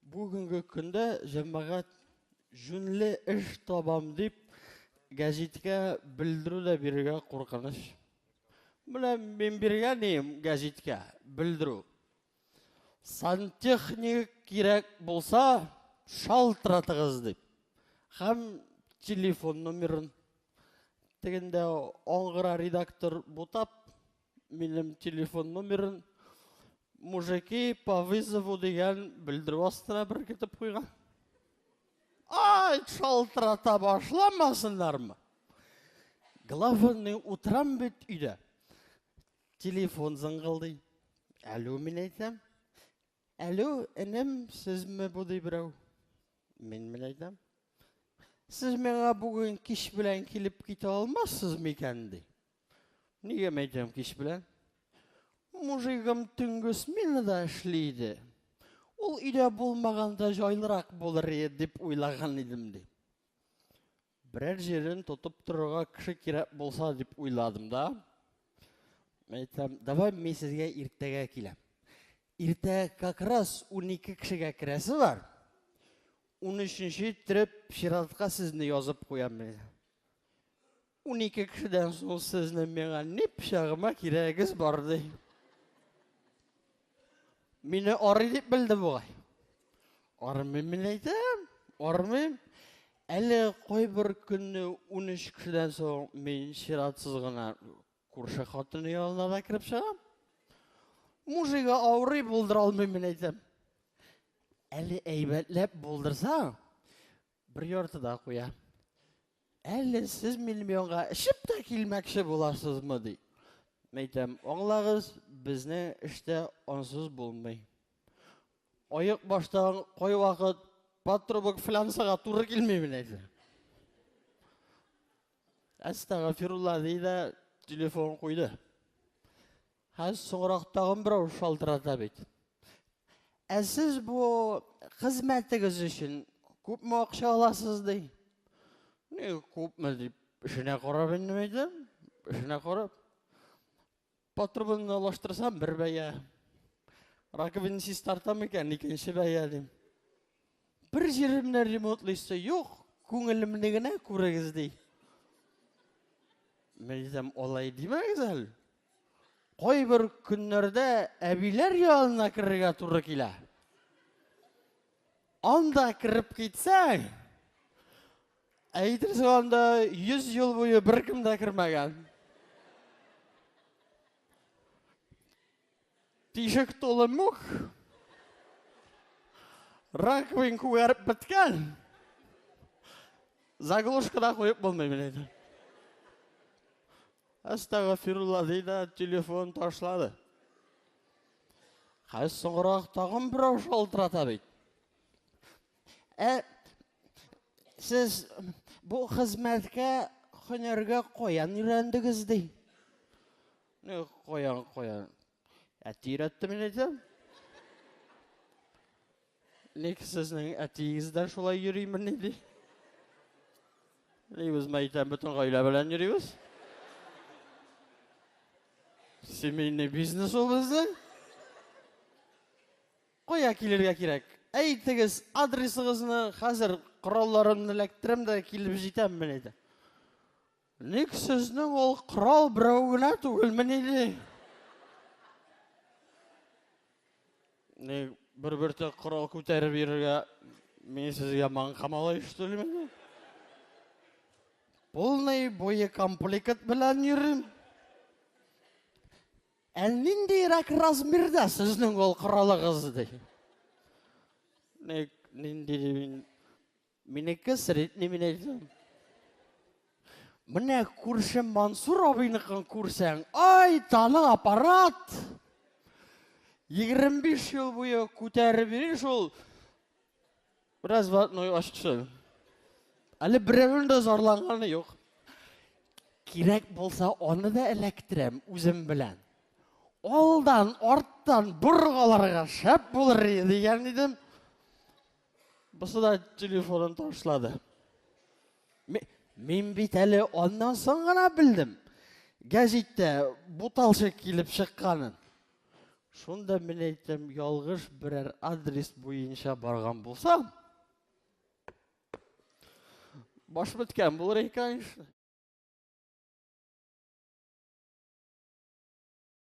Бүгенге көндә җәмәгать җүнле эш табам дип гәзиткә белдерү дә бирергә куркыныч. Менә мин биргән идем гәзиткә белдерү. Сантехник кирәк булса, шалтыратыгыз дип. Һәм телефон номерын. Тегендә аңгыра редактор бутап, минем телефон номерын мужики по вызову дигән белдерү астына беркетеп куйган. Ай, шалтырата башламасыннармы? Главный утырам бит өйдә. Телефон зыңгылдый. Әлү, мин әйтәм. Әлү, энем, сезме бу ди берәү. Мин мин әйтәм. Сез миңа бүген кич белән килеп китә алмассыз микән ди. Нигә мәйтәм кич белән? Мужигым төнге сменада эшли иде. Ул өйдә булмаганда җайлырак булыр иде дип уйлаган идем ди. Берәр җирен тотып торырга кеше кирәк булса дип уйладым да. Әйтәм, давай мин сезгә иртәгә киләм. Иртә как раз 12 кешегә керәсе бар. 13 иттереп чиратка сезне язып куям мин. 12 кешедән соң сезнең миңа ни пычагыма кирәгегез бар ди. Мине арый дип белде бугай. Армыйм мин әйтәм, армыйм. Әле кайбер көнне 13 кешедән соң мин чиратсыз гына күрше хатыны янына да кереп чыгам. Мужигы авырый булдыра алмыйм мин әйтәм. Әле әйбәтләп булдырсаң, бер яртыда куя. Әле сез минем янга эчеп тә килмәкче буласызмы, ди. Мәйтәм, аңлагыз, безнең эштә ансыз булмый. Аек баштан кайвакыт патрубок флянсага туры килми мин әйтәм. Әстәгъфирулла ди дә телефон куйды. Хәзер соңрак тагын берәү шалтырата бит. Ә сез бу хезмәтегез өчен күпме акча аласыз ди. Ни күпме дип эшенә карап инде әйтәм. Эшенә карап. Патрубын алыштырсам бер бәя. Раковина чистартам икән икенче бәя дим. Бер җиремне ремонтлыйсы юк, күңелемне генә күрегез ди. Мин әйтәм, алай димәгез әле. Кайбер көннәрдә әбиләр янына керергә туры килә. Анда кереп китсәң, әйтерсең анда 100 ел буе беркем дә кермәгән. Тишек тулы мүк. Раковин күгәреп беткән. Заглушка да куеп булмый менә. Әстәгъфирулла ди дә телефон ташлады. Хәзер соңрак тагын берәү шалтырата бит. Ә сез бу хезмәткә, һөнәргә каян өйрәндегез ди? Ну, каян, каян? Әти өйрәтте мин әйтәм. Ник сезнең әтиегез дә шулай йөримени ди? Ни без әйтәм, бөтен гаилә белән йөрибез. Семейный бизнес ул безнең. Кая килергә кирәк? Әйтегез адресыгызны, хәзер коралларымны эләктерәм дә килеп җитәм мин әйтәм. Ник сезнең ул корал берәү генә түгелмени ди? Ни бер бөртек корал күтәреп йөрергә мин сезгә маңка малай что ли мени? Полный боекомплект белән йөрим. Ә ниндирәк размерда сезнең ул коралыгыз ди? Ник нинди мин Минеке средний мин әйтәм. Менә күршем Мансур абыйныкын күрсәң, ай, таның аппарат! 25 ел буе күтәреп йөри шул разводной ачкычын. Әле берәүнең дә зарланганы юк. Кирәк булса, аны да эләктерәм үзем белән. Алдан, арттан боргаларга шәп булыр дигән идем. Бусы да телефонын ташлады. Мин бит әле аннан соң гына белдем. Гәзиттә буталчык килеп чыкканын. Шунда мин әйтәм, ялгыш берәр адрес буенча барган булсам, баш беткән булыр иде, конечно.